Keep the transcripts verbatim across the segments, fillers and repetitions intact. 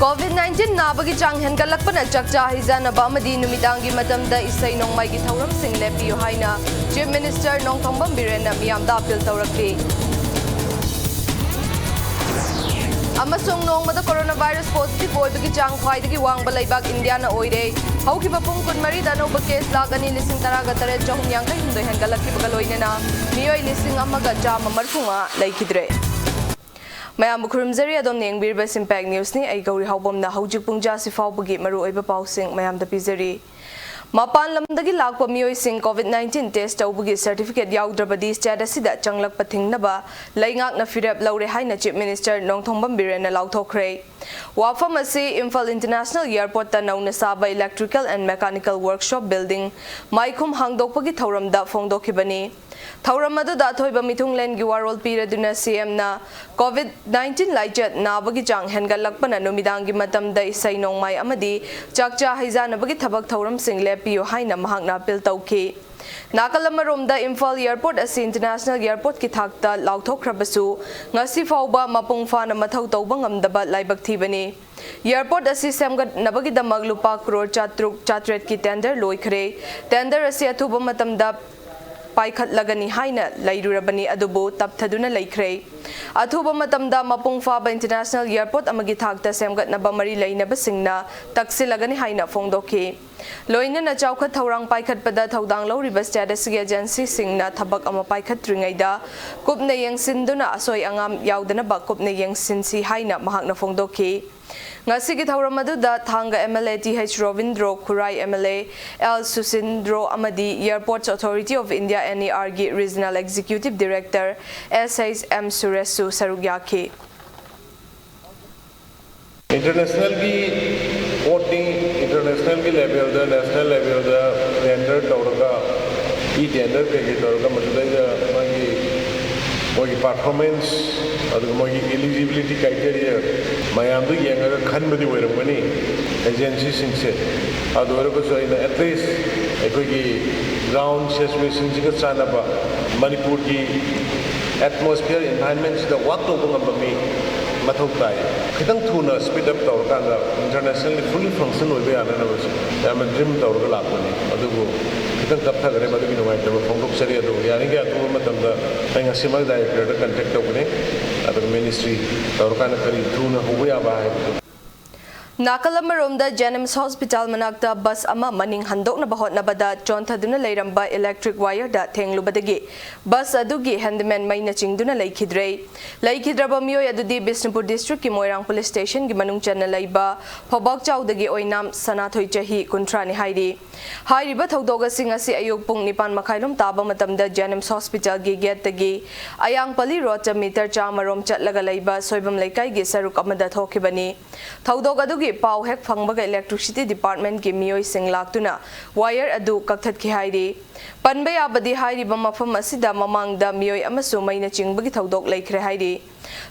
COVID nineteen ꯅꯥꯕꯒꯤ ꯆꯥꯡ ꯍꯦꯟꯒꯠꯂꯛꯄꯅ ꯆꯥꯛꯆꯥ ꯍꯩꯖꯥꯟꯅꯕ ꯑꯃꯗꯤ ꯅꯨꯃꯤꯗꯥꯡꯒꯤ ꯃꯇꯝꯗ ꯏꯁꯩ ꯅꯣꯡꯃꯥꯏꯒꯤ ꯊꯧꯔꯝꯁꯤꯡ ꯂꯦꯞꯄꯤꯌꯨ ꯍꯥꯏꯅ Chief Minister ꯅꯣꯡꯊꯣꯝꯕꯝ ꯕꯤꯔꯦꯟꯅ ꯃꯤꯌꯥꯝꯗ appeal ꯇꯧꯔꯛꯂꯤ꯫ ꯑꯃꯁꯨꯡ ꯅꯣꯡꯃꯗ coronavirus positive ꯑꯣꯏꯕꯒꯤ ꯆꯥꯡ ꯈ꯭ꯋꯥꯏꯗꯒꯤ ꯋꯥꯡꯕ ꯂꯩꯕꯥꯛ ꯏꯟꯗꯤꯌꯥꯅ ꯑꯣꯏꯔꯦ꯫ ꯍꯧꯈꯤꯕ ꯄꯨꯡ ꯀꯨꯟꯃꯔꯤꯗ ꯑꯅꯧꯕ case ꯂꯥꯈ ꯑꯅꯤ ꯂꯤꯁꯤꯡ ꯇꯔꯥꯒ ꯇꯔꯦꯠ ꯆꯍꯨꯝ ꯌꯥꯡꯈꯩ ꯍꯨꯝꯗꯣꯏ ꯍꯦꯟꯒꯠꯂꯛꯈꯤꯕꯒ ꯂꯣꯏꯅꯅ ꯃꯤꯑꯣꯏ ꯂꯤꯁꯤꯡ ꯑꯃꯒ ꯆꯥꯝꯃ ꯃꯔꯤꯐꯨ ꯃꯉꯥ ꯂꯩꯈꯤꯗ꯭ꯔꯦ꯫ ꯃꯌꯥꯝꯕꯨ ꯈꯨꯔꯨꯝꯖꯔꯤ꯫ ꯑꯗꯣꯝꯅ ꯌꯦꯡꯕꯤꯔꯤꯕꯁꯤ Impact Newsꯅꯤ꯫ ꯑꯩ ꯒꯧꯔꯤ ꯍꯥꯎꯕꯝꯅ ꯍꯧꯖꯤꯛ ꯄꯨꯡ ꯖꯥꯁꯤ ꯐꯥꯎꯕꯒꯤ ꯃꯔꯨꯑꯣꯏꯕ ꯄꯥꯎꯁꯤꯡ ꯃꯌꯥꯝꯗ ꯄꯤꯖꯔꯤ꯫ ꯃꯄꯥꯟ ꯂꯝꯗꯒꯤ ꯂꯥꯛꯄ ꯃꯤꯑꯣꯏꯁꯤꯡ COVID nineteen test ꯇꯧꯕꯒꯤ certificate ꯌꯥꯎꯗ꯭ꯔꯕꯗꯤ state ꯑꯁꯤꯗ ꯆꯪꯂꯛꯄ ꯊꯤꯡꯅꯕ ꯂꯩꯉꯥꯛꯅ ꯐꯤꯔꯦꯞ ꯂꯧꯔꯦ ꯍꯥꯏꯅ Chief Minister ꯅꯣꯡꯊꯣꯝꯕꯝ ꯕꯤꯔꯦꯟꯅ ꯂꯥꯎꯊꯣꯛꯈ꯭ꯔꯦ꯫ ꯋꯥꯐꯝ ꯑꯁꯤ ꯏꯝꯐꯥꯜ International Airportꯇ ꯅꯧꯅ ꯁꯥꯕ Electrical and Mechanical Workshop Building ꯃꯥꯏꯈꯨꯝ ꯍꯥꯡꯗꯣꯛꯄꯒꯤ ꯊꯧꯔꯝꯗ ꯐꯣꯡꯗꯣꯛꯈꯤꯕꯅꯤ꯫ ꯊꯧꯔꯝ ꯑꯗꯨꯗ ꯑꯊꯣꯏꯕ ꯃꯤꯊꯨꯡꯂꯦꯟꯒꯤ ꯋꯥꯔꯣꯜ ꯄꯤꯔꯗꯨꯅ CMꯅ COVID nineteen ꯂꯥꯏꯆꯠ ꯅꯥꯕꯒꯤ ꯆꯥꯡ ꯍꯦꯟꯒꯠꯂꯛꯄꯅ ꯅꯨꯃꯤꯗꯥꯡꯒꯤ ꯃꯇꯝꯗ ꯏꯁꯩ ꯅꯣꯡꯃꯥꯏ ꯑꯃꯗꯤ ꯆꯥꯛꯆꯥ ꯍꯩꯖꯥꯟꯅꯕꯒꯤ ꯊꯕꯛ ꯊꯧꯔꯝꯁꯤꯡ ꯂꯦꯞꯄꯤꯌꯨ ꯍꯥꯏꯅ ꯃꯍꯥꯛꯅ appeal ꯇꯧꯈꯤ꯫ ꯅꯥꯀꯜ ꯑꯃꯔꯣꯝꯗ ꯏꯝꯐꯥꯜ Airport ꯑꯁꯤ International Airportꯀꯤ ꯊꯥꯛꯇ ꯂꯥꯎꯊꯣꯛꯈ꯭ꯔꯕꯁꯨ ꯉꯁꯤ ꯐꯥꯎꯕ ꯃꯄꯨꯡ ꯐꯥꯅ ꯃꯊꯧ ꯇꯧꯕ ꯉꯝꯗꯕ ꯂꯥꯏꯕꯛ ꯊꯤꯕꯅꯤ꯫ Airport ꯑꯁꯤ ꯁꯦꯝꯒꯠꯅꯕꯒꯤꯗꯃꯛ ꯂꯨꯄꯥ ꯀ꯭ꯔꯣꯔ ꯆꯥꯇ꯭ꯔꯨꯛ ꯆꯥꯇ꯭ꯔꯦꯠꯀꯤ tender ꯂꯣꯏꯈ꯭ꯔꯦ꯫ Tender ꯑꯁꯤ ꯑꯊꯨꯕ ꯃꯇꯝꯗ ꯄꯥꯏꯈꯠꯂꯒꯅꯤ ꯍꯥꯏꯅ ꯂꯩꯔꯨꯔꯕꯅꯤ, ꯑꯗꯨꯕꯨ ꯇꯞꯊꯗꯨꯅ ꯂꯩꯈ꯭ꯔꯦ꯫ ꯑꯊꯨꯕ ꯃꯇꯝꯗ ꯃꯄꯨꯡ ꯐꯥꯕ International Airport ꯑꯃꯒꯤ ꯊꯥꯛꯇ ꯁꯦꯝꯒꯠꯅꯕ ꯃꯔꯤ ꯂꯩꯅꯕꯁꯤꯡꯅ ꯇꯛꯁꯤꯜꯂꯒꯅꯤ ꯍꯥꯏꯅ ꯐꯣꯡꯗꯣꯛꯈꯤ꯫ ꯂꯣꯏꯅꯅ ꯆꯥꯎꯈꯠ ꯊꯧꯔꯥꯡ ꯄꯥꯏꯈꯠꯄꯗ ꯊꯧꯗꯥꯡ ꯂꯧꯔꯤꯕ state ꯑꯁꯤꯒꯤ agencyꯁꯤꯡꯅ ꯊꯕꯛ ꯑꯃ ꯄꯥꯏꯈꯠꯇ꯭ꯔꯤꯉꯩꯗ ꯀꯨꯞꯅ ꯌꯦꯡꯁꯤꯟꯗꯨꯅ ꯑꯁꯣꯏ ꯑꯉꯥꯝ ꯌꯥꯎꯗꯅꯕ ꯀꯨꯞꯅ ꯌꯦꯡꯁꯤꯟꯁꯤ ꯍꯥꯏꯅ ꯃꯍꯥꯛꯅ ꯐꯣꯡꯗꯣꯛꯈꯤ꯫ ꯉꯁꯤꯒꯤ ꯊꯧꯔꯝ ꯑꯗꯨꯗ ꯊꯥꯡꯒ MLA Th Ravindro, ꯈꯨꯔꯥꯏ MLA L Susindro ꯑꯃꯗꯤ Airports Authority of India, NARꯒꯤ Regional Executive Director S H M ꯁꯨꯔꯦꯁꯁꯨ ꯁꯔꯨꯛ ꯌꯥꯈꯤ꯫ Internationalꯒꯤ ꯄꯣꯠꯇꯤ internationalꯒꯤ levelꯗ, national levelꯗ tender ꯇꯧꯔꯒ, e-tender ꯀꯩꯀꯩ ꯇꯧꯔꯒ, ꯃꯗꯨꯗꯩꯗ ꯃꯥꯒꯤ, ꯃꯣꯏꯒꯤ performance, ꯑꯗꯨꯒ ꯃꯣꯏꯒꯤ eligibility criteria ꯃꯌꯥꯝꯗꯨ ꯌꯦꯡꯉꯒ ꯈꯟꯕꯗꯤ ꯑꯣꯏꯔꯝꯒꯅꯤ agencyꯁꯤꯡꯁꯦ꯫ ꯑꯗꯨ ꯑꯣꯏꯔꯒꯁꯨ ꯑꯩꯅ at least ꯑꯩꯈꯣꯏꯒꯤ ground situationꯁꯤꯒ ꯆꯥꯟꯅꯕ, ꯃꯅꯤꯄꯨꯔꯒꯤ atmosphere, environmentꯁꯤꯗ work ꯇꯧꯕ ꯉꯝꯕ ꯃꯤ, ꯃꯊꯧ ꯇꯥꯏ꯫ ꯈꯤꯇꯪ ꯊꯨꯅ speed up ꯇꯧꯔꯀꯥꯟꯗ internationally fully function ꯑꯣꯏꯕ ꯌꯥꯅꯅꯕꯁꯨ ꯌꯥꯝꯅ dream ꯇꯧꯔꯒ ꯂꯥꯛꯄꯅꯤ꯫ ꯑꯗꯨꯕꯨ ꯈꯤꯇꯪ ꯇꯞꯊꯈ꯭ꯔꯦ, ꯃꯗꯨꯒꯤ ꯅꯨꯡꯉꯥꯏꯇꯕ ꯐꯣꯡꯗꯣꯛꯆꯔꯤ꯫ ꯑꯗꯨꯕꯨ ꯌꯥꯔꯤꯈꯩ ꯑꯊꯨꯕ ꯃꯇꯝꯗ ꯑꯩ ꯉꯁꯤꯃꯛ directorꯗ contact ꯇꯧꯒꯅꯤ, ꯑꯗꯨꯒ ministry ꯇꯧꯔꯀꯥꯟꯗ ꯀꯔꯤ ꯊꯨꯅ ꯍꯧꯕ ꯌꯥꯕ ꯍꯥꯏꯕꯗꯨ꯫ ꯅꯥꯀꯜ ꯑꯃꯔꯣꯝꯗ JNIMS hospital ꯃꯅꯥꯛꯇ bus ꯑꯃ ꯃꯅꯤꯡ ꯍꯟꯗꯣꯛꯅꯕ ꯍꯣꯠꯅꯕꯗ ꯆꯣꯟꯊꯗꯨꯅ ꯂꯩꯔꯝꯕ electric wireꯗ ꯊꯦꯡꯂꯨꯕꯗꯒꯤ bus ꯑꯗꯨꯒꯤ handyman ꯃꯩꯅ ꯆꯤꯡꯗꯨꯅ ꯂꯩꯈꯤꯗ꯭ꯔꯦ꯫ ꯂꯩꯈꯤꯗ꯭ꯔꯕ ꯃꯤꯑꯣꯏ ꯑꯗꯨꯗꯤ ꯕꯤꯁꯅꯨꯄꯨꯔ districtꯀꯤ ꯃꯣꯏꯔꯥꯡ police stationꯒꯤ ꯃꯅꯨꯡ ꯆꯟꯅ ꯂꯩꯕ ꯐꯧꯕꯥꯛꯆꯥꯎꯗꯒꯤ ꯑꯣꯏꯅꯥꯝ ꯁꯅꯥꯊꯣꯏ, ꯆꯍꯤ ꯀꯨꯟꯊ꯭ꯔꯥꯅꯤ ꯍꯥꯏꯔꯤ꯫ ꯍꯥꯏꯔꯤꯕ ꯊꯧꯗꯣꯛ ꯑꯁꯤ ꯉꯁꯤ ꯑꯌꯨꯛ ꯄꯨꯡ ꯅꯤꯄꯥꯟ ꯃꯈꯥꯏꯔꯣꯝ ꯇꯥꯕ ꯃꯇꯝꯗ JNIMS hospitalꯒꯤ gateꯇꯒꯤ ꯑꯌꯥꯡꯄꯜꯂꯤ roadꯇ meter ꯆꯥꯝꯃꯔꯣꯝ ꯆꯠꯂꯒ ꯂꯩꯕ ꯁꯣꯏꯕꯝ ꯂꯩꯀꯥꯏꯒꯤ ꯁꯔꯨꯛ ꯑꯃꯗ ꯊꯣꯛꯈꯤꯕꯅꯤ꯫ ꯊꯧꯗꯣꯛ ꯑꯗꯨꯒꯤ ꯄꯥꯎ ꯍꯦꯛ ꯐꯪꯕꯒ electricity departmentꯀꯤ ꯃꯤꯑꯣꯏꯁꯤꯡ ꯂꯥꯛꯇꯨꯅ wire ꯑꯗꯨ ꯀꯛꯊꯠꯈꯤ ꯍꯥꯏꯔꯤ꯫ ꯄꯟꯕ ꯌꯥꯕꯗꯤ ꯍꯥꯏꯔꯤꯕ ꯃꯐꯝ ꯑꯁꯤꯗ ꯃꯃꯥꯡꯗ ꯃꯤꯑꯣꯏ ꯑꯃꯁꯨ ꯃꯩꯅ ꯆꯤꯡꯕꯒꯤ ꯊꯧꯗꯣꯛ ꯂꯩꯈ꯭ꯔꯦ ꯍꯥꯏꯔꯤ꯫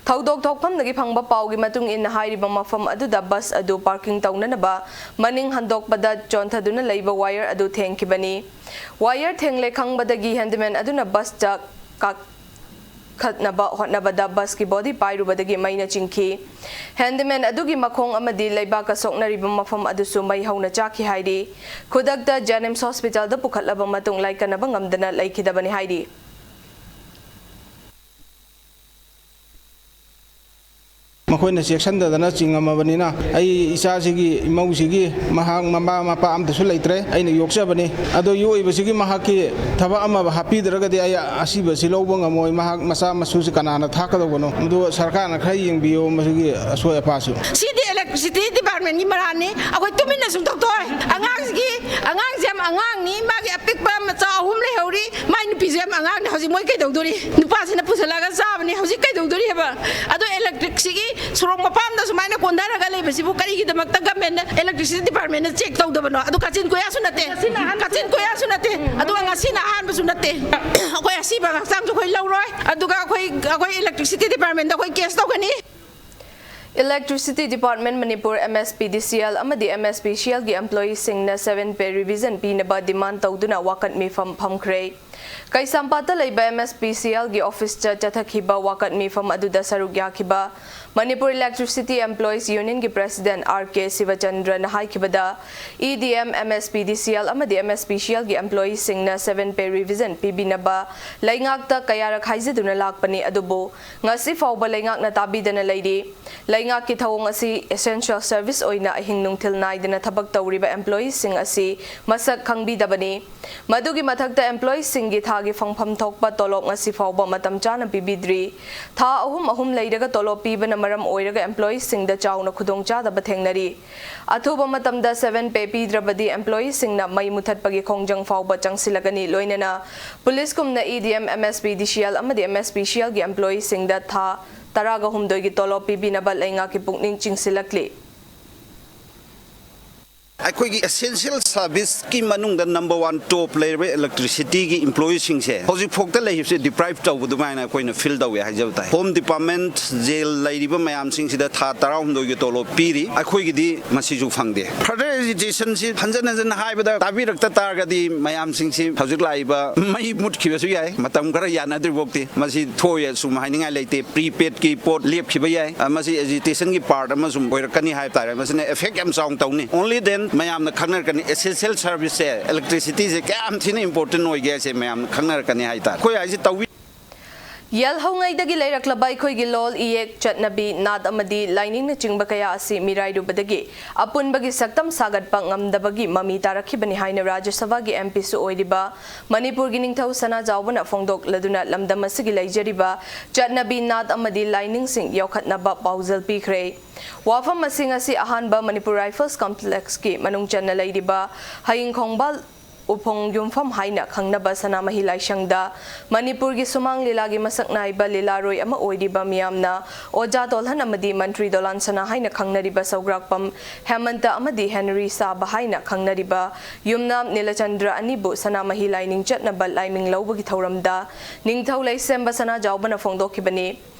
ꯊꯧꯗꯣꯛ ꯊꯣꯛꯐꯝꯗꯒꯤ ꯐꯪꯕ ꯄꯥꯎꯒꯤ ꯃꯇꯨꯡ ꯏꯟꯅ ꯍꯥꯏꯔꯤꯕ ꯃꯐꯝ ꯑꯗꯨꯗ bus ꯑꯗꯨ parking ꯇꯧꯅꯅꯕ ꯃꯅꯤꯡ ꯍꯟꯗꯣꯛꯄꯗ ꯆꯣꯟꯊꯗꯨꯅ ꯂꯩꯕ wire ꯑꯗꯨ ꯊꯦꯡꯈꯤꯕꯅꯤ꯫ Wire ꯊꯦꯡꯂꯦ ꯈꯪꯕꯗꯒꯤ handyman ꯑꯗꯨꯅ busꯇ ꯀꯥꯈꯠꯅꯕ ꯍꯣꯠꯅꯕꯗ busꯀꯤ body ꯄꯥꯏꯔꯨꯕꯗꯒꯤ ꯃꯩꯅ ꯆꯤꯡꯈꯤ꯫ Handyman ꯑꯗꯨꯒꯤ ꯃꯈꯣꯡ ꯑꯃꯗꯤ ꯂꯩꯕꯥꯛꯀ ꯁꯣꯛꯅꯔꯤꯕ ꯃꯐꯝ ꯑꯗꯨꯁꯨ ꯃꯩ ꯍꯧꯅ ꯆꯥꯛꯈꯤ ꯍꯥꯏꯔꯤ꯫ ꯈꯨꯗꯛꯇ JNIMS hospitalꯗ ꯄꯨꯈꯠꯂꯕ ꯃꯇꯨꯡ ꯂꯥꯏꯀꯠꯅꯕ ꯉꯝꯗꯅ ꯂꯩꯈꯤꯗꯕꯅꯤ ꯍꯥꯏꯔꯤ꯫ ꯃꯈꯣꯏꯅ ꯆꯦꯛꯁꯤꯟꯗꯗꯅ ꯆꯤꯡꯉꯝꯃꯕꯅꯤꯅ, ꯑꯩ ꯏꯆꯥꯁꯤꯒꯤ, ꯏꯃꯧꯁꯤꯒꯤ, ꯃꯍꯥꯛ ꯃꯃꯥ ꯃꯄꯥ ꯑꯝꯇꯁꯨ ꯂꯩꯇ꯭ꯔꯦ꯫ ꯑꯩꯅ ꯌꯣꯛꯆꯕꯅꯤ꯫ ꯑꯗꯣ ꯌꯣꯛꯏꯕꯁꯤꯒꯤ ꯃꯍꯥꯛꯀꯤ ꯊꯕꯛ ꯑꯃ ꯍꯥꯞꯄꯤꯗ꯭ꯔꯒꯗꯤ ꯑꯩ ꯑꯁꯤꯕꯁꯤ ꯂꯧꯕ ꯉꯝꯃꯣꯏ꯫ ꯃꯍꯥꯛ ꯃꯆꯥ ꯃꯁꯨꯁꯤ ꯀꯅꯥꯅ ꯊꯥꯛꯀꯗꯧꯕꯅꯣ? ꯃꯗꯨ ꯁꯔꯀꯥꯔꯅ ꯈꯔ ꯌꯦꯡꯕꯤꯌꯣ ꯃꯁꯤꯒꯤ ꯑꯁꯣꯏ ꯑꯄꯥꯁꯨ꯫ ꯁꯤꯗꯤ electricity departmentꯀꯤ ꯃꯔꯥꯜꯅꯤ꯫ ꯑꯩꯈꯣꯏ ꯇꯨꯃꯤꯟꯅ ꯁꯨꯝ ꯇꯣꯛꯊꯣꯛꯑꯣꯏ꯫ ꯑꯉꯥꯡꯁꯤꯒꯤ, ꯑꯉꯥꯡꯁꯦ ꯌꯥꯝ ꯑꯉꯥꯡꯅꯤ꯫ ꯃꯥꯒꯤ ꯑꯄꯤꯛꯄ ꯃꯆꯥ ꯑꯍꯨꯝ ꯂꯩꯍꯧꯔꯤ꯫ ꯃꯥꯏ ꯅꯨꯄꯤꯁꯨ ꯌꯥꯝ ꯑꯉꯥꯡꯅꯤ꯫ ꯍꯧꯖꯤꯛ ꯃꯣꯏ ꯀꯩꯗꯧꯗꯣꯔꯤ? ꯅꯨꯄꯥꯁꯤꯅ ꯄꯨꯁꯜꯂꯛꯑꯒ ꯆꯥꯕꯅꯤ꯫ ꯍꯧꯖꯤꯛ ꯀꯩꯗꯧꯗꯣꯔꯤ ꯍꯥꯏꯕ? ꯑꯗꯣ electricꯁꯤꯒꯤ ꯁꯣꯔꯣꯛ ꯃꯄꯥꯟꯗ ꯁꯨꯃꯥꯏꯅ ꯀꯣꯟꯊꯔꯒ ꯂꯩꯕꯁꯤꯕꯨ ꯀꯔꯤꯒꯤꯗꯃꯛꯇ governmentꯅ, electricity departmentꯅ check ꯇꯧꯗꯕꯅꯣ? ꯑꯗꯨ ꯀꯥꯆꯤꯟ ꯀꯣꯌꯥꯁꯨ ꯅꯠꯇꯦ꯫ ꯀꯥꯆꯤꯟ ꯀꯣꯌꯥꯁꯨ ꯅꯠꯇꯦ꯫ ꯑꯗꯨꯒ ꯉꯁꯤꯅ ꯑꯍꯥꯟꯕꯁꯨ ꯅꯠꯇꯦ꯫ ꯑꯩꯈꯣꯏ ꯑꯁꯤꯕ ꯍꯛꯆꯥꯡꯁꯨ ꯑꯩꯈꯣꯏ ꯂꯧꯔꯣꯏ꯫ ꯑꯗꯨꯒ ꯑꯩꯈꯣꯏ, ꯑꯩꯈꯣꯏ electricity departmentꯗ ꯑꯩꯈꯣꯏ case ꯇꯧꯒꯅꯤ꯫ Electricity Department, Manipur, MSPDCL ꯑꯃꯗꯤ MSPCLꯒꯤ employeeꯁꯤꯡꯅ seven pay revision ꯄꯤꯅꯕ demand ꯇꯧꯗꯨꯅ ꯋꯥꯀꯠ ꯃꯤꯐꯝ ꯐꯝꯈ꯭ꯔꯦ꯫ ꯀꯩꯁꯥꯝꯄꯥꯠꯇ ꯂꯩꯕ MSPCLꯒꯤ officeꯇ ꯆꯠꯊꯈꯤꯕ ꯋꯥꯀꯠ ꯃꯤꯐꯝ ꯑꯗꯨꯗ ꯁꯔꯨꯛ ꯌꯥꯈꯤꯕ Manipur Electricity Employees Union ꯒꯤ President R K Sivachandra ꯅ ꯍꯥꯏꯈꯤꯕꯗ, E D M, M S P D C L ꯑꯃꯗꯤ M S P C L ꯒꯤ employee ꯁꯤꯡꯅ seven pay revision ꯄꯤꯕꯤꯅꯕ ꯂꯩꯉꯥꯛꯇ ꯀꯌꯥꯔꯛ ꯍꯥꯏꯖꯗꯨꯅ ꯂꯥꯛꯄꯅꯤ, ꯑꯗꯨꯕꯨ ꯉꯁꯤ ꯐꯥꯎꯕ ꯂꯩꯉꯥꯛꯅ ꯇꯥꯕꯤꯗꯅ ꯂꯩꯔꯤ꯫ ꯂꯩꯉꯥꯛꯀꯤ ꯊꯧꯑꯣꯡ ꯑꯁꯤ essential service ꯑꯣꯏꯅ ꯑꯍꯤꯡ ꯅꯨꯡꯊꯤꯜ ꯅꯥꯏꯗꯅ ꯊꯕꯛ ꯇꯧꯔꯤꯕ employee ꯁꯤꯡ ꯑꯁꯤ ꯃꯁꯛ ꯈꯪꯕꯤꯗꯕꯅꯤ꯫ ꯃꯗꯨꯒꯤ ꯃꯊꯛꯇ employee ꯁꯤꯡꯒꯤ ꯊꯥꯒꯤ ꯐꯪꯐꯝ ꯊꯣꯛꯄ ꯇꯣꯂꯣꯞ ꯉꯁꯤ ꯐꯥꯎꯕ ꯃꯇꯝ ꯆꯥꯅ ꯄꯤꯕꯤꯗ꯭ꯔꯤ꯫ ꯊꯥ ꯑꯍꯨꯝ ꯑꯍꯨꯝ ꯂꯩꯔꯒ ꯇꯣꯂꯣꯞ ꯄꯤꯕꯅ ꯃꯔꯝ ꯑꯣꯏꯔꯒ employee ꯁꯤꯡꯗ ꯆꯥꯎꯅ ꯈꯨꯗꯣꯡꯆꯥꯗꯕ ꯊꯦꯡꯅꯔꯤ꯫ ꯑꯊꯨꯕ ꯃꯇꯝꯗ seven pay ꯄꯤꯗ꯭ꯔꯕꯗꯤ employee ꯁꯤꯡꯅ ꯃꯩ ꯃꯨꯊꯠꯄꯒꯤ ꯈꯣꯡꯖꯪ ꯐꯥꯎꯕ ꯆꯪꯁꯤꯜꯂꯒꯅꯤ꯫ ꯂꯣꯏꯅꯅ police ꯀꯨꯝꯅ E D M, M S P D C L ꯑꯃꯗꯤ M S P C L ꯒꯤ employee ꯁꯤꯡꯗ ꯊꯥ ꯇꯔꯥꯒ ꯍꯨꯝꯗꯣꯏꯒꯤ ꯇꯣꯂꯣꯞ ꯄꯤꯕꯤꯅꯕ ꯂꯩꯉꯥꯛꯀꯤ ꯄꯨꯛꯅꯤꯡ ꯆꯤꯡꯁꯤꯜꯂꯛꯂꯤ꯫ ꯑꯩꯈꯣꯏꯒꯤ essential service ꯀꯤ ꯃꯅꯨꯡꯗ number one top ꯂꯩꯔꯤꯕ electricity ꯒꯤ employee ꯁꯤꯡꯁꯦ ꯍꯧꯖꯤꯛ ꯐꯥꯎꯗ ꯂꯩꯔꯤꯕꯁꯦ deprive ꯇꯧꯕ ꯑꯗꯨꯃꯥꯏꯅ ꯑꯩꯈꯣꯏꯅ feel ꯇꯧꯋꯦ ꯍꯥꯏꯖꯕ ꯇꯥꯏ꯫ Home Department, jail ꯂꯩꯔꯤꯕ ꯃꯌꯥꯝꯁꯤꯡꯁꯤꯗ ꯊꯥ ꯇꯔꯥꯍꯨꯝꯗꯣꯏꯒꯤ ꯇꯣꯂꯣꯞ ꯄꯤꯔꯤ, ꯑꯩꯈꯣꯏꯒꯤꯗꯤ ꯃꯁꯤꯁꯨ ꯐꯪꯗꯦ꯫ Further agitation ꯁꯤ ꯍꯟꯖꯟ ꯍꯟꯖꯟꯅ ꯍꯥꯏꯕꯗ ꯇꯥꯕꯤꯔꯛꯇ ꯇꯥꯔꯒꯗꯤ ꯃꯌꯥꯝꯁꯤꯡꯁꯤ ꯍꯧꯖꯤꯛ ꯂꯥꯛꯏꯕ ꯃꯩ ꯃꯨꯠꯈꯤꯕꯁꯨ ꯌꯥꯏ, ꯃꯇꯝ ꯈꯔ ꯌꯥꯅꯗ꯭ꯔꯤꯐꯥꯎꯗꯤ꯫ ꯃꯁꯤ ꯊꯣꯛꯑꯦ ꯁꯨꯝ ꯍꯥꯏꯅꯤꯡꯉꯥꯏ ꯂꯩꯇꯦ꯫ Prepaid ꯀꯤ ꯄꯣꯠ ꯂꯦꯞꯈꯤꯕ ꯌꯥꯏ꯫ ꯑ, ꯃꯁꯤ agitation ꯒꯤ part ꯑꯃ ꯁꯨꯝ ꯑꯣꯏꯔꯛꯀꯅꯤ ꯍꯥꯏꯕ ꯇꯥꯔꯦ꯫ ꯃꯁꯤꯅ effect ꯌꯥꯝ ꯆꯥꯎꯅ ꯇꯧꯅꯤ꯫ Only then ꯃꯌꯥꯝꯅ ꯈꯪꯅꯔꯛꯀꯅꯤ essential service ꯁꯦ, electricity ꯁꯦ ꯀꯌꯥꯝ ꯊꯤꯅ important ꯑꯣꯏꯒꯦ ꯍꯥꯏꯁꯦ ꯃꯌꯥꯝꯅ ꯈꯪꯅꯔꯛꯀꯅꯤ ꯍꯥꯏꯇꯥꯔꯦ꯫ ꯑꯩꯈꯣꯏ ꯍꯥꯏꯁꯦ ꯇꯧꯕꯤ- ꯌꯦꯜꯍꯧꯉꯩꯗꯒꯤ ꯂꯩꯔꯛꯂꯕ ꯑꯩꯈꯣꯏꯒꯤ ꯂꯣꯜ, ꯏꯌꯦꯛ, ꯆꯠꯅꯕꯤ, ꯅꯥꯠ ꯑꯃꯗꯤ ꯂꯥꯏꯅꯤꯡꯅꯆꯤꯡꯕ ꯀꯌꯥ ꯑꯁꯤ ꯃꯤꯔꯥꯏꯔꯨꯕꯗꯒꯤ ꯑꯄꯨꯟꯕꯒꯤ ꯁꯛꯇꯝ ꯁꯥꯒꯠꯄ ꯉꯝꯗꯕꯒꯤ ꯃꯃꯤ ꯇꯥꯔꯛꯈꯤꯕꯅꯤ ꯍꯥꯏꯅ ꯔꯥꯖ꯭ꯌ ꯁꯚꯥꯒꯤ M P ꯁꯨ ꯑꯣꯏꯔꯤꯕ ꯃꯅꯤꯄꯨꯔꯒꯤ ꯅꯤꯡꯊꯧ ꯁꯅꯥꯖꯥꯎꯕꯅ ꯐꯣꯡꯗꯣꯛꯂꯗꯨꯅ ꯂꯝꯗꯝ ꯑꯁꯤꯒꯤ ꯂꯩꯖꯔꯤꯕ ꯆꯠꯅꯕꯤ, ꯅꯥꯠ ꯑꯃꯗꯤ ꯂꯥꯏꯅꯤꯡꯁꯤꯡ ꯌꯣꯛꯈꯠꯅꯕ ꯄꯥꯎꯖꯦꯜ ꯄꯤꯈ꯭ꯔꯦ꯫ ꯋꯥꯐꯝ ꯑꯁꯤ ꯉꯁꯤ ꯑꯍꯥꯟꯕ ꯃꯅꯤꯄꯨꯔ Rifles Complex ꯀꯤ ꯃꯅꯨꯡ ꯆꯟꯅ ꯂꯩꯔꯤꯕ ꯍꯌꯤꯡ ꯈꯣꯡꯕꯥꯜ ꯎꯐꯣꯡ ꯌꯨꯝꯐꯝ ꯍꯥꯏꯅ ꯈꯪꯅꯕ ꯁꯅꯥꯃꯍꯤ ꯂꯥꯏꯁꯪꯗ ꯃꯅꯤꯄꯨꯔꯒꯤ ꯁꯨꯃꯥꯡ ꯂꯤꯂꯥꯒꯤ ꯃꯁꯛ ꯅꯥꯏꯕ ꯂꯤꯂꯥꯔꯣꯏ ꯑꯃ ꯑꯣꯏꯔꯤꯕ ꯃꯤꯌꯥꯝꯅ ꯑꯣꯖꯥ ꯇꯣꯜꯍꯟ ꯑꯃꯗꯤ ꯃꯟꯇ꯭ꯔꯤ ꯗꯣꯂꯥꯟ ꯁꯅꯥ ꯍꯥꯏꯅ ꯈꯪꯅꯔꯤꯕ ꯁꯧꯒ꯭ꯔꯥꯛꯄꯝ ꯍꯦꯃꯟꯇ ꯑꯃꯗꯤ ꯍꯦꯅꯔꯤ ꯁꯥꯕ ꯍꯥꯏꯅ ꯈꯪꯅꯔꯤꯕ ꯌꯨꯝꯅꯥꯝ ꯅꯤꯂꯆꯟꯗ꯭ꯔ ꯑꯅꯤꯕꯨ ꯁꯅꯥꯃꯍꯤ ꯂꯥꯏꯅꯤꯡ ꯆꯠꯅꯕ ꯂꯥꯏꯃꯤꯡ ꯂꯧꯕꯒꯤ ꯊꯧꯔꯝꯗ ꯅꯤꯡꯊꯧ ꯂꯩꯁꯦꯝꯕ ꯁꯅꯥꯖꯥꯎꯕꯅ ꯐꯣꯡꯗꯣꯛꯈꯤꯕꯅꯤ꯫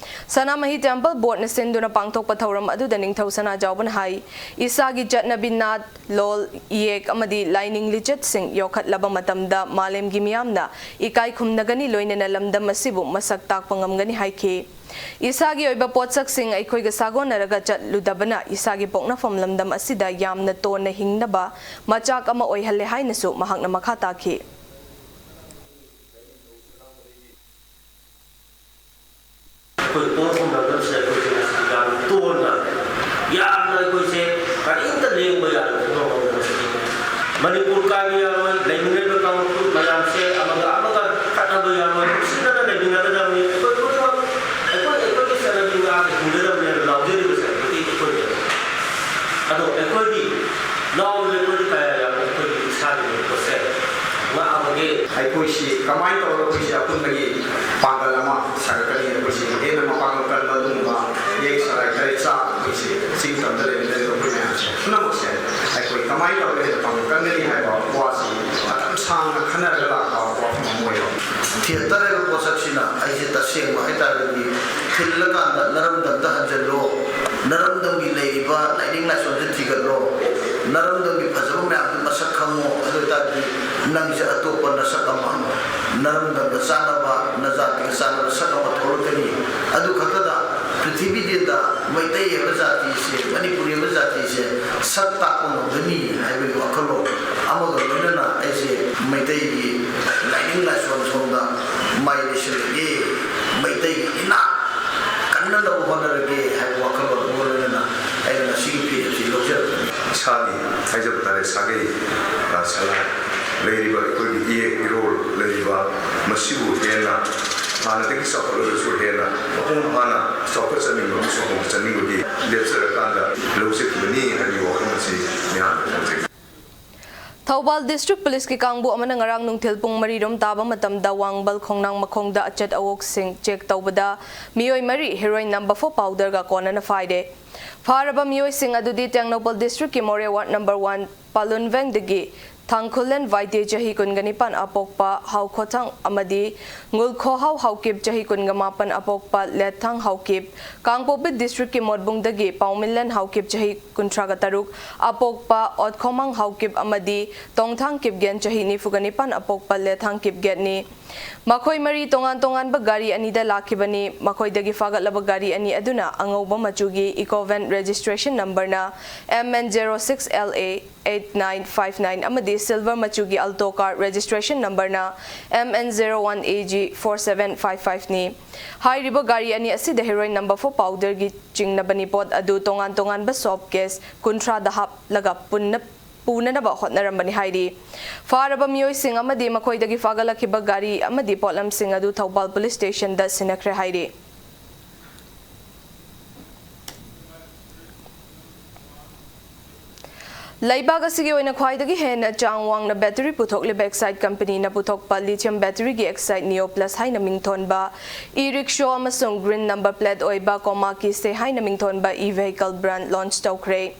ꯁꯅꯥꯃꯍꯤ Temple Board ꯅ ꯁꯤꯟꯗꯨꯅ ꯄꯥꯡꯊꯣꯛꯄ ꯊꯧꯔꯝ ꯑꯗꯨꯗ ꯅꯤꯡꯊꯧ ꯁꯅꯥꯖꯥꯎꯕꯅ ꯍꯥꯏ, ꯏꯁꯥꯒꯤ ꯆꯠꯅꯕꯤ, ꯅꯥꯠ, ꯂꯣꯜ, ꯏꯌꯦꯛ ꯑꯃꯗꯤ ꯂꯥꯏꯅꯤꯡ ꯂꯤꯆꯠꯁꯤꯡ ꯌꯣꯛꯈꯠꯂꯕ ꯃꯇꯝꯗ ꯃꯥꯂꯦꯝꯒꯤ ꯃꯤꯌꯥꯝꯅ ꯏꯀꯥꯏ ꯈꯨꯝꯅꯒꯅꯤ, ꯂꯣꯏꯅꯅ ꯂꯝꯗꯝ ꯑꯁꯤꯕꯨ ꯃꯁꯛ ꯇꯥꯛꯄ ꯉꯝꯒꯅꯤ ꯍꯥꯏꯈꯤ꯫ ꯏꯁꯥꯒꯤ ꯑꯣꯏꯕ ꯄꯣꯠꯁꯛꯁꯤꯡ ꯑꯩꯈꯣꯏꯒ ꯁꯥꯒꯣꯟꯅꯔꯒ ꯆꯠꯂꯨꯗꯕꯅ ꯏꯁꯥꯒꯤ ꯄꯣꯛꯅꯐꯝ ꯂꯝꯗꯝ ꯑꯁꯤꯗ ꯌꯥꯝꯅ ꯇꯣꯟꯅ ꯍꯤꯡꯅꯕ ꯃꯆꯥꯛ ꯑꯃ ꯑꯣꯏꯍꯜꯂꯦ ꯍꯥꯏꯅꯁꯨ ꯃꯍꯥꯛꯅ ꯃꯈꯥ ꯇꯥꯈꯤ꯫ ꯑꯩꯈꯣꯏ ꯄꯣꯛꯅꯐꯝ ꯂꯝꯗꯝꯁꯤꯗ ꯑꯩꯈꯣꯏꯁꯦ ꯉꯁꯤ ꯌꯥꯝꯅ ꯇꯣꯟꯅ, ꯌꯥꯝꯅ ꯑꯩꯈꯣꯏꯁꯦ ꯀꯔꯤꯝꯇ ꯂꯦꯡꯕ ꯌꯥꯗꯕ ꯐꯤꯕꯝ ꯑꯃꯗ ꯉꯁꯤ ꯃꯅꯤꯄꯨꯔ ꯀꯥꯏꯕ ꯌꯥꯔꯣꯏ, ꯂꯩꯃꯤꯟꯅꯔꯤꯕ ꯀꯥꯡꯂꯨꯞ ꯃꯌꯥꯝꯁꯦ ꯑꯃꯒ ꯑꯃꯒ ꯈꯠꯅꯕ ꯌꯥꯔꯣꯏ, ꯅꯨꯡꯁꯤꯅꯅ ꯂꯩꯃꯤꯟꯅꯒꯗꯕꯅꯤ꯫ ꯑꯩꯈꯣꯏ ꯈꯨꯗꯤꯡꯃꯛ ꯑꯩꯈꯣꯏ ꯑꯩꯈꯣꯏꯒꯤ ꯆꯠꯅꯕꯤ ꯉꯥꯛꯅ ꯍꯤꯡꯒꯗꯕꯅꯦꯅ ꯂꯥꯎꯖꯔꯤꯕꯁꯦ ꯍꯧꯖꯤꯛ ꯑꯩꯈꯣꯏꯅꯦꯕ꯫ ꯑꯗꯣ ꯑꯩꯈꯣꯏꯗꯤ ꯂꯥꯎꯔꯤꯕ ꯑꯩꯈꯣꯏꯗꯤ ꯀꯌꯥ ꯌꯥꯝꯅ ꯑꯩꯈꯣꯏꯒꯤ ꯏꯁꯥꯒꯤ ꯑꯣꯏꯕ ꯄꯣꯠꯁꯦ ꯉꯥꯛꯑꯕꯒꯦ꯫ ꯑꯩꯈꯣꯏꯁꯤ ꯀꯃꯥꯏꯅ ꯇꯧꯔꯒ ꯑꯩꯈꯣꯏꯁꯤ ꯑꯄꯨꯟꯕꯒꯤ ꯄꯥꯡꯒꯜ ꯑꯃ ꯁꯥꯒꯠꯀꯅꯤ? ꯑꯩꯈꯣꯏꯁꯤ ꯍꯦꯟꯅ ꯃꯄꯥꯡꯒꯜ ꯀꯟꯕ ꯑꯗꯨꯒꯨꯝꯕ ꯏꯌꯦꯛ ꯁꯂꯥꯏ ꯈꯔ ꯆꯥ ꯑꯩꯈꯣꯏꯁꯤ ꯆꯤꯡ ꯇꯝꯗ ꯂꯩꯃꯤꯟꯅꯔꯤꯕ ꯑꯩꯈꯣꯏ ꯃꯌꯥꯝꯁꯦ ꯄꯨꯝꯅꯃꯛꯁꯦ ꯑꯩꯈꯣꯏ ꯀꯃꯥꯏꯅ ꯇꯧꯔꯒ ꯍꯦꯟꯅ ꯄꯥꯡꯒꯜ ꯀꯟꯒꯅꯤ ꯍꯥꯏꯕ ꯋꯥꯁꯤ ꯃꯇꯝ ꯁꯥꯡꯅ ꯈꯟꯅꯔꯒ ꯂꯥꯛꯄ ꯋꯥꯐꯝ ꯑꯃ ꯑꯣꯏꯕ꯫ ꯊꯤꯔꯛꯇ ꯂꯩꯕ ꯄꯣꯠꯁꯛꯁꯤꯅ ꯑꯩꯁꯦ ꯇꯁꯦꯡꯕ ꯍꯥꯏꯇꯥꯔꯒꯗꯤ ꯊꯤꯜꯂꯀꯥꯟꯗ ꯅꯔꯝꯗꯝꯗ ꯍꯟꯖꯜꯂꯣ, ꯅꯔꯝꯗꯝꯒꯤ ꯂꯩꯔꯤꯕ ꯂꯥꯏꯅꯤꯡ ꯂꯥꯏꯁꯣꯟꯁꯦ ꯊꯤꯒꯠꯂꯣ, ꯅꯔꯝꯗꯝꯒꯤ ꯐꯖꯕ ꯃꯌꯥꯝꯗꯨ ꯃꯁꯛ ꯈꯪꯉꯣ, ꯑꯗꯨ ꯑꯣꯏꯇꯥꯔꯗꯤ ꯅꯪꯁꯦ ꯑꯇꯣꯞꯄ ꯅꯁꯛ ꯑꯃ, ꯅꯔꯝꯗꯝꯒ ꯆꯥꯟꯅꯕ, ꯅꯖꯥꯇꯤꯒ ꯆꯥꯟꯅꯕ ꯁꯛ ꯑꯃ ꯊꯣꯛꯂꯛꯀꯅꯤ꯫ ꯑꯗꯨ ꯈꯛꯇꯗ ꯄ꯭ꯔꯤꯊꯤꯕꯤꯗ ꯃꯩꯇꯩ ꯍꯥꯏꯕ ꯖꯥꯇꯤꯁꯦ, ꯃꯅꯤꯄꯨꯔꯤ ꯍꯥꯏꯕ ꯖꯥꯇꯤꯁꯦ ꯁꯛ ꯇꯥꯛꯄ ꯉꯝꯒꯅꯤ ꯍꯥꯏꯕꯒꯤ ꯋꯥꯈꯜꯂꯣꯟ ꯑꯃꯒ ꯂꯣꯏꯅꯅ ꯑꯩꯁꯦ ꯃꯩꯇꯩꯒꯤ ꯂꯥꯏꯅꯤꯡ ꯂꯥꯏꯁꯣꯟ ꯁꯣꯝꯗ ꯃꯥꯏ ꯂꯩꯁꯤꯜꯂꯒꯦ, ꯃꯩꯇꯩꯒꯤ ꯏꯅꯥꯠ ꯀꯟꯅꯅꯕ ꯍꯣꯠꯅꯔꯒꯦ ꯍꯥꯏꯕ ꯋꯥꯈꯜꯂꯣꯟ ꯑꯃꯒ ꯂꯣꯏꯅꯅ ꯑꯩꯅ ꯉꯁꯤꯒꯤ ꯐꯤꯔꯦꯞꯁꯤ ꯂꯧꯖꯔꯛꯄꯅꯤ꯫ ꯏꯁꯥꯒꯤ ꯍꯥꯏꯖꯕ ꯇꯥꯔꯦ, ꯁꯥꯒꯩ, ꯑ, ꯁꯂꯥꯏ ꯂꯩꯔꯤꯕ ꯑꯩꯈꯣꯏꯒꯤ ꯏꯌꯦꯛ ꯏꯔꯣꯜ ꯂꯩꯔꯤꯕ ꯃꯁꯤꯕꯨ ꯍꯦꯟꯅ ꯍꯥꯟꯅꯗꯒꯤ ꯆꯥꯎꯈꯠꯂꯒꯁꯨ ꯍꯦꯟꯅ ꯃꯄꯨꯡ ꯐꯥꯅ ꯆꯥꯎꯈꯠꯆꯅꯤꯡꯕ ꯑꯃꯁꯨꯡ ꯍꯣꯡꯗꯣꯛꯆꯅꯤꯡꯕꯒꯤ ꯂꯦꯞꯆꯔꯀꯥꯟꯗ ꯂꯧꯖꯈꯤꯕꯅꯤ ꯍꯥꯏꯕꯒꯤ ꯋꯥꯐꯝ ꯑꯁꯤ ꯃꯌꯥꯝꯗ ꯊꯝꯖꯒꯦ꯫ ꯊꯧꯕꯥꯜ District Policeꯀꯤ ꯀꯥꯡꯕꯨ ꯑꯃꯅ ꯉꯔꯥꯡ ꯅꯨꯡꯊꯤꯜ ꯄꯨꯡ ꯃꯔꯤ ꯔꯣꯝ ꯇꯥꯕ ꯃꯇꯝꯗ ꯋꯥꯡꯕꯜ ꯈꯣꯡꯅꯥꯡ ꯃꯈꯣꯡꯗ ꯑꯆꯠ ꯑꯋꯣꯛꯁꯤꯡ check ꯇꯧꯕꯗ ꯃꯤꯑꯣꯏ ꯃꯔꯤ heroin number four powderꯒ ꯀꯣꯟꯅꯅ ꯐꯥꯏꯔꯦ꯫ ꯐꯥꯔꯕ ꯃꯤꯑꯣꯏꯁꯤꯡ ꯑꯗꯨꯗꯤ ꯇꯦꯡꯅꯧꯄꯜ Districtꯀꯤ ꯃꯣꯔꯦ Ward number one ꯄꯥꯂꯨꯟꯚꯦꯡꯗꯒꯤ ꯊꯥꯡꯈꯨꯂꯦꯟ ꯋꯥꯏꯇꯦ ꯆꯍꯤ ꯀꯨꯟꯒ ꯅꯤꯄꯥꯟ ꯑꯄꯣꯛꯄ ꯍꯥꯎꯈꯣꯊꯥꯡ ꯑꯃꯗꯤ ꯉꯨꯜꯈꯣꯍꯥꯎ ꯍꯥꯎꯀꯤꯞ ꯆꯍꯤ ꯀꯨꯟꯒ ꯃꯥꯄꯟ ꯑꯄꯣꯛꯄ ꯂꯦꯠꯊꯥꯡ ꯍꯥꯎꯀꯤꯞ, ꯀꯥꯡꯄꯣꯛꯄꯤ Districtꯀꯤ ꯃꯣꯠꯕꯨꯡꯗꯒꯤ ꯄꯥꯎꯃꯤꯂꯦꯟ ꯍꯥꯎꯀꯤꯞ ꯆꯍꯤ ꯀꯨꯟꯊ꯭ꯔꯥꯒ ꯇꯔꯨꯛ ꯑꯄꯣꯛꯄ ꯑꯣꯠꯈꯣꯃꯥꯡ ꯍꯥꯎꯀꯤꯞ ꯑꯃꯗꯤ ꯇꯣꯡꯊꯥꯡ ꯀꯤꯞꯒꯦꯟ ꯆꯍꯤ ꯅꯤꯐꯨꯒ ꯅꯤꯄꯥꯟ ꯑꯄꯣꯛꯄ ꯂꯦꯠꯊꯥꯡ ꯀꯤꯞꯒꯦꯠꯅꯤ꯫ ꯃꯈꯣꯏ ꯃꯔꯤ ꯇꯣꯉꯥꯟ ꯇꯣꯉꯥꯟꯕ ꯒꯥꯔꯤ ꯑꯅꯤꯗ ꯂꯥꯛꯈꯤꯕꯅꯤ꯫ ꯃꯈꯣꯏꯗꯒꯤ ꯐꯥꯒꯠꯂꯕ ꯒꯥꯔꯤ ꯑꯅꯤ ꯑꯗꯨꯅ ꯑꯉꯧꯕ ꯃꯆꯨꯒꯤ Ecovan registration numberꯅ M N zero six L A eight nine five nine ꯑꯃꯗꯤ silver ꯃꯆꯨꯒꯤ Alto car registration numberꯅ M N zero one A G four seven five fiveꯅꯤ꯫ ꯍꯥꯏꯔꯤꯕ ꯒꯥꯔꯤ ꯑꯅꯤ ꯑꯁꯤꯗ heroin number four powderꯒꯤ ꯆꯤꯡꯅꯕꯅꯤ꯫ ꯄꯣꯠ ꯑꯗꯨ ꯇꯣꯉꯥꯟ ꯇꯣꯉꯥꯟꯕ soap case ꯀꯨꯟꯊ꯭ꯔꯥꯗ ꯍꯥꯞꯂꯒ ꯄꯨꯟꯅ ꯄꯨꯅꯅꯕ ꯍꯣꯠꯅꯔꯝꯕꯅꯤ ꯍꯥꯏꯔꯤ꯫ ꯐꯥꯔꯕ ꯃꯤꯑꯣꯏꯁꯤꯡ ꯑꯃꯗꯤ ꯃꯈꯣꯏꯗꯒꯤ ꯐꯥꯒꯠꯂꯛꯈꯤꯕ ꯒꯥꯔꯤ ꯑꯃꯗꯤ ꯄꯣꯠꯂꯝꯁꯤꯡ ꯑꯗꯨ ꯊꯧꯕꯥꯜ police stationꯗ ꯁꯤꯟꯅꯈ꯭ꯔꯦ ꯍꯥꯏꯔꯤ꯫ ꯂꯩꯕꯥꯛ ꯑꯁꯤꯒꯤ ꯑꯣꯏꯅ ꯈ꯭ꯋꯥꯏꯗꯒꯤ ꯍꯦꯟꯅ ꯆꯥꯡ ꯋꯥꯡꯅ battery ꯄꯨꯊꯣꯛꯂꯤꯕ Exide companyꯅ ꯄꯨꯊꯣꯛꯄ lithium batteryꯒꯤ Exide Neo Plus ꯍꯥꯏꯅ ꯃꯤꯡꯊꯣꯟꯕ e-rickshaw ꯑꯃꯁꯨꯡ green number plate ꯑꯣꯏꯕ Koma Kise ꯍꯥꯏꯅ ꯃꯤꯡꯊꯣꯟꯕ e-vehicle brand launch ꯇꯧꯈ꯭ꯔꯦ꯫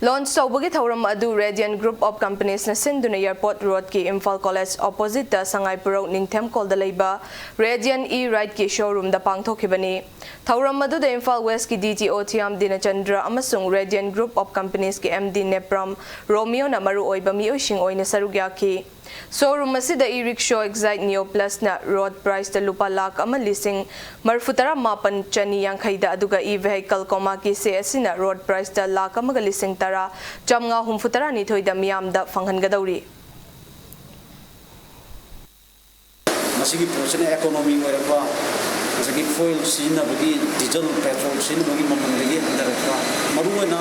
Launch ꯇꯧꯕꯒꯤ ꯊꯧꯔꯝ ꯑꯗꯨ Radiant Group of Companiesꯅ ꯁꯤꯟꯗꯨꯅ Airport Roadꯀꯤ ꯏꯝꯐꯥꯜ College oppositeꯇ ꯁꯉꯥꯏꯄꯨꯔꯧ ꯅꯤꯡꯊꯦꯝꯀꯣꯜꯗ ꯂꯩꯕ Radiant E-Rideꯀꯤ showroomꯗ ꯄꯥꯡꯊꯣꯛꯈꯤꯕꯅꯤ꯫ ꯊꯧꯔꯝ ꯑꯗꯨꯗ ꯏꯝꯐꯥꯜ Westꯀꯤ D T O ꯊꯤꯌꯥꯝ ꯗꯤꯅꯆꯟꯗ꯭ꯔ ꯑꯃꯁꯨꯡ Radiant Group of Companiesꯀꯤ M D Nepram ꯔꯣꯃꯤꯌꯣꯅ ꯃꯔꯨꯑꯣꯏꯕ ꯃꯤꯑꯣꯏꯁꯤꯡ ꯑꯣꯏꯅ ꯁꯔꯨꯛ ꯌꯥꯈꯤ꯫ Showroom ꯑꯁꯤꯗ e-rickshaw Exide Neo Plusꯅ road priceꯇ ꯂꯨꯄꯥ ꯂꯥꯈ ꯑꯃ ꯂꯤꯁꯤꯡ ꯃꯔꯤꯐꯨ ꯇꯔꯥ ꯃꯥꯄꯟ ꯆꯅꯤ ꯌꯥꯡꯈꯩꯗ, ꯑꯗꯨꯒ e-vehicle Koma Kise ꯑꯁꯤꯅ road priceꯇ ꯂꯥꯈ ꯑꯃꯒ ꯂꯤꯁꯤꯡ ꯇꯔꯥ ꯆꯥꯝꯃꯉꯥ ꯍꯨꯝꯐꯨ ꯇꯔꯥꯅꯤꯊꯣꯏꯗ ꯃꯤꯌꯥꯝꯗ ꯐꯪꯍꯟꯒꯗꯧꯔꯤ꯫ ꯃꯁꯤꯒꯤ ꯄꯣꯠꯁꯤꯅ economy ꯑꯣꯏꯔꯛꯄ, ꯉꯁꯥꯏꯒꯤ fuel ꯁꯤꯖꯤꯟꯅꯕꯒꯤ, diesel, petrol ꯁꯤꯖꯤꯟꯅꯕꯒꯤ ꯃꯃꯜꯗꯒꯤ ꯍꯟꯊꯔꯛꯄ, ꯃꯔꯨꯑꯣꯏꯅ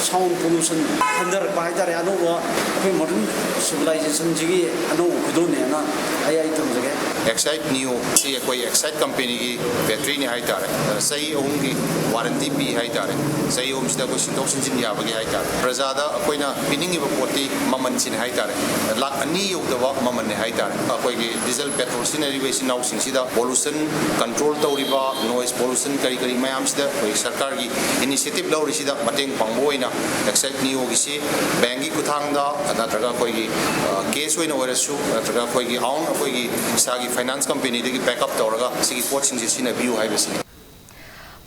sound pollution ꯍꯟꯊꯔꯛꯄ ꯍꯥꯏꯇꯥꯔꯦ꯫ ꯑꯅꯧꯕ ꯑꯩꯈꯣꯏ modern civilizationꯁꯤꯒꯤ ꯑꯅꯧꯕ ꯈꯨꯗꯣꯜꯅꯦꯅ ꯑꯩ, ꯑꯩ ꯊꯝꯖꯒꯦ꯫ Exide Neo ꯁꯤ ꯑꯩꯈꯣꯏ Exide companyꯒꯤ batteryꯅꯤ ꯍꯥꯏꯇꯥꯔꯦ꯫ ꯆꯍꯤ ꯑꯍꯨꯝꯒꯤ warranty ꯄꯤ ꯍꯥꯏꯇꯥꯔꯦ꯫ ꯆꯍꯤ ꯑꯍꯨꯝꯁꯤꯗ ꯑꯩꯈꯣꯏ ꯁꯤꯟꯗꯣꯛ ꯁꯤꯟꯖꯤꯟ ꯌꯥꯕꯒꯤ ꯍꯥꯏꯇꯥꯔꯦ꯫ ꯄ꯭ꯔꯖꯥꯗ ꯑꯩꯈꯣꯏꯅ ꯄꯤꯅꯤꯡꯉꯤꯕ ꯄꯣꯠꯇꯤ ꯃꯃꯜꯁꯤꯅꯤ ꯍꯥꯏꯇꯥꯔꯦ꯫ ꯂꯥꯈ ꯑꯅꯤ ꯌꯧꯗꯕ ꯃꯃꯜꯅꯤ ꯍꯥꯏꯇꯥꯔꯦ꯫ ꯑꯩꯈꯣꯏꯒꯤ diesel, petrol ꯁꯤꯖꯤꯟꯅꯔꯤꯕ ꯏꯆꯤꯟ ꯏꯅꯥꯎꯁꯤꯡꯁꯤꯗ pollution control ꯇꯧꯔꯤꯕ, noise pollution ꯀꯔꯤ ꯀꯔꯤ ꯃꯌꯥꯝꯁꯤꯗ ꯑꯩꯈꯣꯏ ꯁꯔꯀꯥꯔꯒꯤ initiative ꯂꯧꯔꯤꯁꯤꯗ ꯃꯇꯦꯡ ꯄꯥꯡꯕ ꯑꯣꯏꯅ Exide Neoꯒꯤꯁꯤ bankꯀꯤ ꯈꯨꯠꯊꯥꯡꯗ ꯅꯠꯇ꯭ꯔꯒ ꯑꯩꯈꯣꯏꯒꯤ, ꯑ, cash ꯑꯣꯏꯅ ꯑꯣꯏꯔꯁꯨ ꯅꯠꯇ꯭ꯔꯒ ꯑꯩꯈꯣꯏꯒꯤ own ꯑꯩꯈꯣꯏꯒꯤ ꯏꯁꯥꯒꯤ finance companyꯗꯒꯤ backup ꯇꯧꯔꯒ ꯁꯤꯒꯤ ꯄꯣꯠꯁꯤꯡꯁꯦ ꯁꯤꯖꯤꯟꯅꯕꯤꯌꯨ ꯍꯥꯏꯕꯁꯤꯅꯤ꯫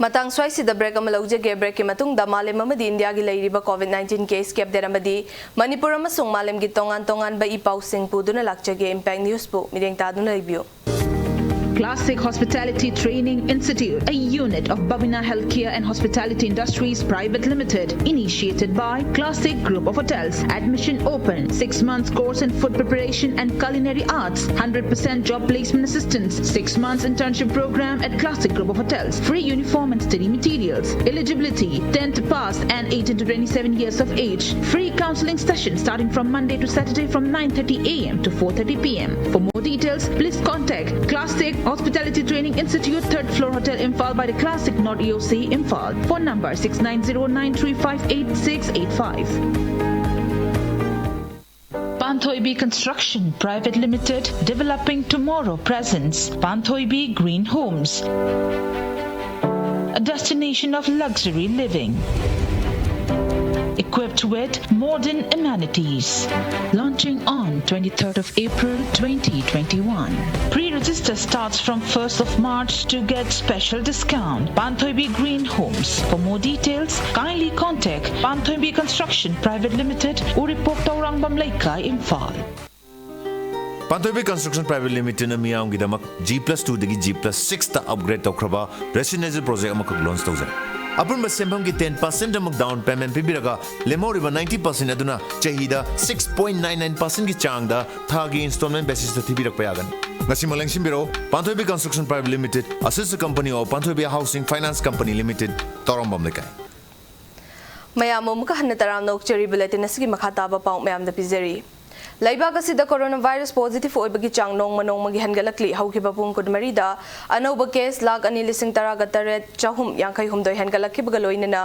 ꯃꯇꯥꯡ ꯁ꯭ꯋꯥꯏꯁꯤꯗ break ꯑꯃ ꯂꯧꯖꯒꯦ꯫ Breakꯀꯤ ꯃꯇꯨꯡꯗ ꯃꯥꯂꯦꯝ ꯑꯃꯗꯤ ꯏꯟꯗꯤꯌꯥꯒꯤ ꯂꯩꯔꯤꯕ COVID nineteen case-ꯀꯤ update ꯑꯃꯗꯤ ꯃꯅꯤꯄꯨꯔ ꯑꯃꯁꯨꯡ ꯃꯥꯂꯦꯝꯒꯤ ꯇꯣꯉꯥꯟ ꯇꯣꯉꯥꯟꯕ ꯏ ꯄꯥꯎꯁꯤꯡ ꯄꯨꯗꯨꯅ ꯂꯥꯛꯆꯒꯦ꯫ Impact News-ꯄꯨ ꯃꯤꯠꯌꯦꯡ ꯇꯥꯗꯨꯅ ꯂꯩꯕꯤꯌꯨ꯫ Classic Hospitality Training Institute, a unit of Babina Healthcare and Hospitality Industries Private Limited, initiated by Classic Group of Hotels. Admission open. Six months course in food preparation and culinary arts. Hundred percent job placement assistance. Six months internship program at Classic Group of Hotels. Free uniform and study materials. Eligibility: tenth pass and eighteen to twenty-seven years of age. Free counseling session starting from Monday to Saturday from nine thirty a m to four thirty p m. For more details, please contact Classic Hospitality Training Institute, third floor, Hotel Imphal, by the Classic North E O C, Imphal. Phone number six nine zero nine three five eight six eight five. Panthoibi Construction Private Limited, developing tomorrow, presents Panthoibi Green Homes, a destination of luxury living, equipped with modern amenities. Launching on twenty-third of April twenty twenty-one. Pre-register starts from first of March to get special discount. Panthoibi Green Homes. For more details, kindly contact Panthoibi Construction Private Limited, Uripok, Taurangam Leikai, Imphal. Panthoibi Construction Private Limited-ꯅ ꯃꯤꯌꯥꯝꯒꯤꯗꯃꯛ G plus two ꯗꯒꯤ G plus six ꯇ upgrade ꯇꯧꯈ꯭ꯔꯕ residential project ꯑꯃꯈꯛ launch ꯇꯧꯖꯔꯦ꯫ ꯑꯄꯨꯟꯕ ꯁꯦꯟꯐꯝꯒꯤ ten percent ꯑꯃꯨꯛ down payment ꯄꯤꯕꯤꯔꯒ, ꯂꯦꯝꯍꯧꯔꯤꯕ ninety percent ꯑꯗꯨꯅ ꯆꯍꯤꯗ six point nine nine percent ꯒꯤ ꯆꯥꯡꯗ ꯊꯥꯒꯤ installment basis ꯇ ꯊꯤꯕꯤꯔꯛꯄ ꯌꯥꯒꯅꯤ꯫ ꯉꯁꯤꯃꯛ ꯂꯦꯡꯁꯤꯟꯕꯤꯔꯛꯎ, Panthoibi Construction Private Limited, a sister company of Panthoibi Housing Finance Company Limited, ꯇꯧꯔꯝꯕꯝ ꯂꯩꯀꯥꯏ꯫ ꯃꯌꯥꯝ ꯑꯃꯨꯛꯀ ꯍꯟꯅ ꯇꯔꯥꯝꯅ ꯑꯣꯛꯆꯔꯤ꯫ Bulletin ꯑꯁꯤꯒꯤ ꯃꯈꯥ ꯇꯥꯕ ꯄꯥꯎ ꯃꯌꯥꯝꯗ ꯄꯤꯖꯔꯤ꯫ ꯂꯩꯕꯥꯛ ꯑꯁꯤꯗ coronavirus positive ꯑꯣꯏꯕꯒꯤ ꯆꯥꯡ ꯅꯣꯡꯃ ꯅꯣꯡꯃꯒꯤ ꯍꯦꯟꯒꯠꯂꯛꯂꯤ꯫ ꯍꯧꯈꯤꯕ ꯄꯨꯡ ꯀꯨꯟꯃꯔꯤꯗ ꯑꯅꯧꯕ case ꯂꯥꯈ ꯑꯅꯤ ꯂꯤꯁꯤꯡ ꯇꯔꯥꯒ ꯇꯔꯦꯠ ꯆꯍꯨꯝ ꯌꯥꯡꯈꯩ ꯍꯨꯝꯗꯣꯏ ꯍꯦꯟꯒꯠꯂꯛꯈꯤꯕꯒ ꯂꯣꯏꯅꯅ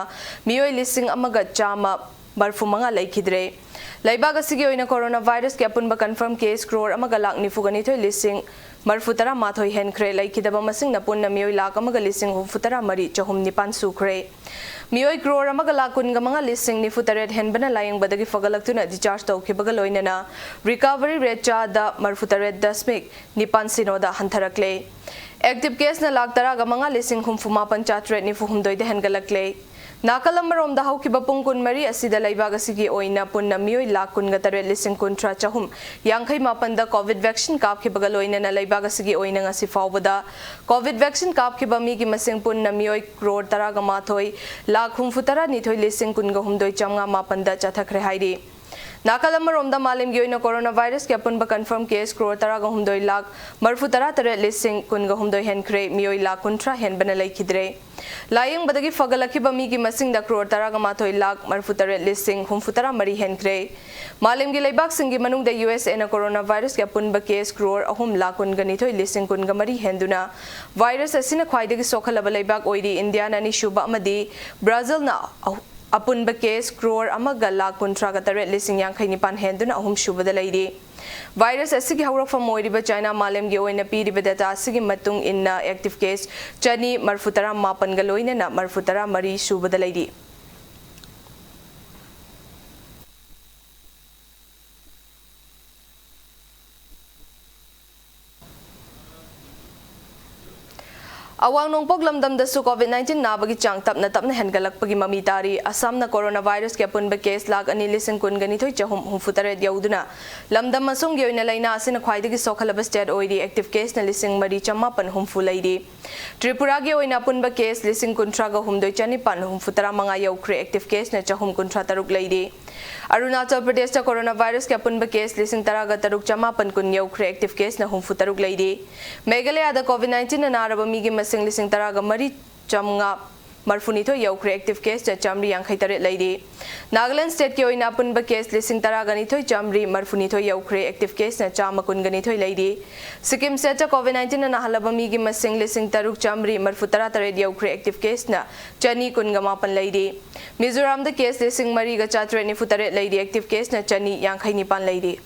ꯃꯤꯑꯣꯏ ꯂꯤꯁꯤꯡ ꯑꯃꯒ ꯆꯥꯝꯃ ꯃꯔꯤꯐꯨ ꯃꯉꯥ ꯂꯩꯈꯤꯗ꯭ꯔꯦ꯫ ꯂꯩꯕꯥꯛ ꯑꯁꯤꯒꯤ ꯑꯣꯏꯅ ꯀꯣꯔꯣꯅꯥ ꯚꯥꯏꯔꯁꯀꯤ ꯑꯄꯨꯟꯕ ꯀꯟꯐꯥꯔꯝ ꯀꯦꯁ ꯀ꯭ꯔꯣꯔ ꯑꯃꯒ ꯂꯥꯛ ꯅꯤꯐꯨꯒ ꯅꯤꯊꯣꯏ ꯂꯤꯁꯤꯡ ꯃꯔꯤꯐꯨ ꯇꯔꯥ ꯃꯥꯊꯣꯏ ꯍꯦꯟꯈ꯭ꯔꯦ꯫ ꯂꯩꯈꯤꯗꯕ ꯃꯁꯤꯡꯅ ꯄꯨꯟꯅ ꯃꯤꯑꯣꯏ ꯂꯥꯛ ꯑꯃꯒ ꯂꯤꯁꯤꯡ ꯍꯨꯝꯐꯨ ꯇꯔꯥ ꯃꯔꯤ ꯆꯍꯨꯝ ꯅꯤꯄꯥꯟ ꯁꯨꯈ꯭ꯔꯦ꯫ ꯃꯤꯑꯣꯏ ꯀ꯭ꯔꯣꯔ ꯑꯃꯒ ꯂꯥꯛ ꯀꯨꯟꯒ ꯃꯉꯥ ꯂꯤꯁꯤꯡ ꯅꯤꯐꯨ ꯇꯔꯦꯠ ꯍꯦꯟꯕꯅ ꯂꯥꯌꯦꯡꯕꯗꯒꯤ ꯐꯒꯠꯂꯛꯇꯨꯅ ꯗꯤꯁꯆꯥꯔꯖ ꯇꯧꯈꯤꯕꯒ ꯂꯣꯏꯅꯅ ꯔꯤꯀꯚꯔꯤ ꯔꯦꯠ ꯆꯥꯗ ꯃꯔꯤꯐꯨ ꯇꯔꯦꯠ ꯗꯁꯃꯤꯛ ꯅꯤꯄꯥꯟ ꯁꯤꯅꯣꯗ ꯍꯟꯊꯔꯛꯂꯦ꯫ ꯑꯦꯛꯇꯤꯚ ꯀꯦꯁꯅ ꯂꯥꯛ ꯇꯔꯥꯒ ꯃꯉꯥ ꯂꯤꯁꯤꯡ ꯍꯨꯝꯐꯨ ꯃꯥꯄꯟ ꯆꯥꯇ꯭ꯔꯦꯠ ꯅꯤꯐꯨ ꯍꯨꯝꯗꯣꯏꯗ ꯍꯦꯟꯒꯠꯂꯛꯂꯦ꯫ ꯅꯥꯀꯜ ꯑꯃꯔꯣꯝꯗ ꯍꯧꯈꯤꯕ ꯄꯨꯡ ꯀꯨꯟꯃꯔꯤ ꯑꯁꯤꯗ ꯂꯩꯕꯥꯛ ꯑꯁꯤꯒꯤ ꯑꯣꯏꯅ ꯄꯨꯟꯅ ꯃꯤꯑꯣꯏ ꯂꯥꯛ ꯀꯨꯟꯒ ꯇꯔꯦꯠ ꯂꯤꯁꯤꯡ ꯀꯨꯟꯊ꯭ꯔꯥ ꯆꯍꯨꯝ ꯌꯥꯡꯈꯩ ꯃꯥꯄꯟꯗ ꯀꯣꯚꯤꯗ ꯚꯦꯛꯁꯤꯟ ꯀꯥꯞꯈꯤꯕꯒ ꯂꯣꯏꯅꯅ ꯂꯩꯕꯥꯛ ꯑꯁꯤꯒꯤ ꯑꯣꯏꯅ ꯉꯁꯤ ꯐꯥꯎꯕꯗ ꯀꯣꯚꯤꯗ ꯚꯦꯛꯁꯤꯟ ꯀꯥꯞꯈꯤꯕ ꯃꯤꯒꯤ ꯃꯁꯤꯡ ꯄꯨꯟꯅ ꯃꯤꯑꯣꯏ ꯀ꯭ꯔꯣꯔ ꯇꯔꯥꯒ ꯃꯥꯊꯣꯏ ꯂꯥꯛ ꯍꯨꯝꯐꯨ ꯇꯔꯥ ꯅꯤꯊꯣꯏ ꯂꯤꯁꯤꯡ ꯀꯨꯟꯒ ꯍꯨꯝꯗꯣꯏ ꯆꯥꯝꯃꯉꯥ ꯃꯥꯄꯟꯗ ꯆꯠꯊꯈ꯭ꯔꯦ ꯍꯥꯏꯔꯤ꯫ ꯅꯥꯀꯜ ꯑꯃꯔꯣꯝꯗ ꯃꯥꯂꯦꯝꯒꯤ ꯑꯣꯏꯅ ꯀꯣꯔꯣꯅꯥ ꯚꯥꯏꯔꯁꯀꯤ ꯑꯄꯨꯟꯕ ꯀꯟꯐꯥꯔꯝ ꯀꯦꯁ ꯀ꯭ꯔꯣꯔ ꯇꯔꯥꯒ ꯍꯨꯝꯗꯣꯏ ꯂꯥꯛ ꯃꯔꯤꯐꯨ ꯇꯔꯥ ꯇꯔꯦꯠ ꯂꯤꯁꯤꯡ ꯀꯨꯟꯒ ꯍꯨꯝꯗꯣꯏ ꯍꯦꯟꯈ꯭ꯔꯦ꯫ ꯃꯤꯑꯣꯏ ꯂꯥꯛ ꯀꯨꯟꯊ꯭ꯔꯥ ꯍꯦꯟꯕꯅ ꯂꯩꯈꯤꯗ꯭ꯔꯦ꯫ ꯂꯥꯌꯦꯡꯕꯗꯒꯤ ꯐꯒꯠꯂꯛꯈꯤꯕ ꯃꯤꯒꯤ ꯃꯁꯤꯡꯗ ꯀ꯭ꯔꯣꯔ ꯇꯔꯥꯒ ꯃꯥꯊꯣꯏ ꯂꯥꯛ ꯃꯔꯤꯐꯨ ꯇꯔꯦꯠ ꯂꯤꯁꯤꯡ ꯍꯨꯝꯐꯨ ꯇꯔꯥ ꯃꯔꯤ ꯍꯦꯟꯈ꯭ꯔꯦ꯫ ꯃꯥꯂꯦꯝꯒꯤ ꯂꯩꯕꯥꯛꯁꯤꯡꯒꯤ ꯃꯅꯨꯡꯗ ꯌꯨ ꯑꯦꯁ ꯑꯦꯅ ꯀꯣꯔꯣꯅꯥ ꯚꯥꯏꯔꯁꯀꯤ ꯑꯄꯨꯟꯕ ꯀꯦꯁ ꯀ꯭ꯔꯣꯔ ꯑꯍꯨꯝ ꯂꯥꯛ ꯀꯨꯟꯒ ꯅꯤꯊꯣꯏ ꯂꯤꯁꯤꯡ ꯀꯨꯟꯒ ꯃꯔꯤ ꯍꯦꯟꯗꯨꯅ ꯚꯥꯏꯔꯁ ꯑꯁꯤꯅ ꯈ꯭ꯋꯥꯏꯗꯒꯤ ꯁꯣꯛꯍꯜꯂꯕ ꯂꯩꯕꯥꯛ ꯑꯣꯏꯔꯤ꯫ ꯏꯟꯗꯤꯌꯥꯅ ꯑꯅꯤꯁꯨꯕ ꯑꯃꯗꯤ ꯕ꯭ꯔꯥꯖꯤꯜꯅ ꯑꯍꯨ-, ꯑꯄꯨꯟꯕ ꯀꯦꯁ ꯀ꯭ꯔꯣꯔ ꯑꯃꯒ ꯂꯥꯛ ꯀꯨꯟꯊ꯭ꯔꯥꯒ ꯇꯔꯦꯠ ꯂꯤꯁꯤꯡ ꯌꯥꯡꯈꯩ ꯅꯤꯄꯥꯟ ꯍꯦꯟꯗꯨꯅ ꯑꯍꯨꯝꯁꯨꯕꯗ ꯂꯩꯔꯤ꯫ ꯚꯥꯏꯔꯁ ꯑꯁꯤꯒꯤ ꯍꯧꯔꯛꯐꯝ ꯑꯣꯏꯔꯤꯕ ꯆꯥꯏꯅꯥ ꯃꯥꯂꯦꯝꯒꯤ ꯑꯣꯏꯅ ꯄꯤꯔꯤꯕ ꯗꯦꯇꯥ ꯑꯁꯤꯒꯤ ꯃꯇꯨꯡ ꯏꯟꯅ ꯑꯦꯛꯇꯤꯚ ꯀꯦꯁ ꯆꯅꯤ ꯃꯔꯤꯐꯨ ꯇꯔꯥ ꯃꯥꯄꯟꯒ ꯂꯣꯏꯅꯅ ꯃꯔꯤꯐꯨ ꯇꯔꯥ ꯃꯔꯤ ꯁꯨꯕꯗ ꯂꯩꯔꯤ꯫ ꯑꯋꯥꯡ ꯅꯣꯡꯄꯣꯛ ꯂꯝꯗꯝꯗꯁꯨ ꯀꯣꯚꯤꯗ ꯅꯥꯏꯟꯇꯤꯟ ꯅꯥꯕꯒꯤ ꯆꯥꯡ ꯇꯞꯅ ꯇꯞꯅ ꯍꯦꯟꯒꯠꯂꯛꯄꯒꯤ ꯃꯃꯤ ꯇꯥꯔꯤ꯫ ꯑꯁꯥꯝꯅ ꯀꯣꯔꯣꯅꯥ ꯚꯥꯏꯔꯁꯀꯤ ꯑꯄꯨꯟꯕ ꯀꯦꯁ ꯂꯥꯛ ꯑꯅꯤ ꯂꯤꯁꯤꯡ ꯀꯨꯟꯒ ꯅꯤꯊꯣꯏ ꯆꯍꯨꯝ ꯍꯨꯝꯐꯨ ꯇꯔꯦꯠ ꯌꯧꯗꯨꯅ ꯂꯝꯗꯝ ꯑꯁꯣꯝꯒꯤ ꯑꯣꯏꯅ ꯂꯥꯏꯅꯥ ꯑꯁꯤꯅ ꯈ꯭ꯋꯥꯏꯗꯒꯤ ꯁꯣꯛꯍꯜꯂꯕ ꯁ꯭ꯇꯦꯠ ꯑꯣꯏꯔꯤ꯫ ꯑꯦꯛꯇꯤꯚ ꯀꯦꯁꯅ ꯂꯤꯁꯤꯡ ꯃꯔꯤ ꯆꯃꯥꯄꯟ ꯍꯨꯝꯐꯨ ꯂꯩꯔꯤ꯫ ꯇ꯭ꯔꯤꯄꯨꯔꯥꯒꯤ ꯑꯣꯏꯅ ꯑꯄꯨꯟꯕ ꯀꯦꯁ ꯂꯤꯁꯤꯡ ꯀꯨꯟꯊ꯭ꯔꯥꯒ ꯍꯨꯝꯗꯣꯏ ꯆꯅꯤꯄꯥꯟ ꯍꯨꯝꯐꯨ ꯇꯔꯥ ꯃꯉꯥ ꯌꯧꯈ꯭ꯔꯦ꯫ ꯑꯦꯛꯇꯤꯚ ꯀꯦꯁꯅ ꯆꯍꯨꯝ ꯀꯨꯟꯊ꯭ꯔꯥ ꯇꯔꯨꯛ ꯂꯩꯔꯤ꯫ ꯑꯔꯨꯅꯥꯆꯜ ꯄ꯭ꯔꯗꯦꯁꯇ ꯀꯣꯔꯣꯅꯥ ꯚꯥꯏꯔꯁꯀꯤ ꯑꯄꯨꯟꯕ ꯀꯦꯁ ꯂꯤꯁꯤꯡ ꯇꯔꯥꯒ ꯇꯔꯨꯛ ꯆꯃꯥꯄꯟ ꯀꯨꯟ ꯌꯧꯈ꯭ꯔꯦ꯫ ꯑꯦꯛꯇꯤꯚ ꯀꯦꯁꯅ ꯍꯨꯝꯐꯨ ꯇꯔꯨꯛ ꯂꯩꯔꯤ꯫ ꯃꯦꯘꯥꯂꯌꯥꯗ ꯀꯣꯚꯤꯗ ꯅꯥꯏꯟꯇꯤꯟꯅ ꯅꯥꯔꯕ ꯃꯤꯒꯤ ꯃꯁꯤꯡ ꯂꯤꯁꯤꯡ ꯇꯔꯥꯒ ꯃꯔꯤ ꯆꯥꯝꯃꯉꯥ ꯃꯔꯐꯨꯅꯤꯊꯣꯏ ꯌꯧꯈ꯭ꯔꯦ꯫ Active caseꯅ ꯆꯥꯃꯔꯤ ꯌꯥꯡꯈꯩ ꯇꯔꯦꯠ ꯂꯩꯔꯤ꯫ ꯅꯥꯒꯥꯂꯦꯟ stateꯀꯤ ꯑꯣꯏꯅ ꯑꯄꯨꯟꯕ case ꯂꯤꯁꯤꯡ ꯇꯔꯥꯒ ꯅꯤꯊꯣꯏ ꯆꯥꯃꯔꯤ ꯃꯔꯐꯨꯅꯤꯊꯣꯏ ꯌꯧꯈ꯭ꯔꯦ꯫ Active caseꯅ ꯆꯥꯝꯃ ꯀꯨꯟꯒ ꯅꯤꯊꯣꯏ ꯂꯩꯔꯤ꯫ ꯁꯤꯛꯀꯤꯝ stateꯇ COVID nineteenꯅ ꯅꯥꯍꯜꯂꯕ ꯃꯤꯒꯤ ꯃꯁꯤꯡ ꯂꯤꯁꯤꯡ ꯇꯔꯨꯛ ꯆꯥꯃꯔꯤ ꯃꯔꯐꯨ ꯇꯔꯥ ꯇꯔꯦꯠ ꯌꯧꯈ꯭ꯔꯦ꯫ Active caseꯅ ꯆꯅꯤ ꯀꯨꯟꯒ ꯃꯥꯄꯟ ꯂꯩꯔꯤ꯫ ꯃꯤꯖꯣꯔꯥꯝꯗ case ꯂꯤꯁꯤꯡ ꯃꯔꯤꯒ ꯆꯥꯇ꯭ꯔꯦꯠ ꯅꯤꯐꯨ ꯇꯔꯦꯠ ꯂꯩꯔꯤ꯫ Active caseꯅ ꯆꯅꯤ ꯌꯥꯡꯈꯩ ꯅꯤꯄꯥꯟ ꯂꯩꯔꯤ꯫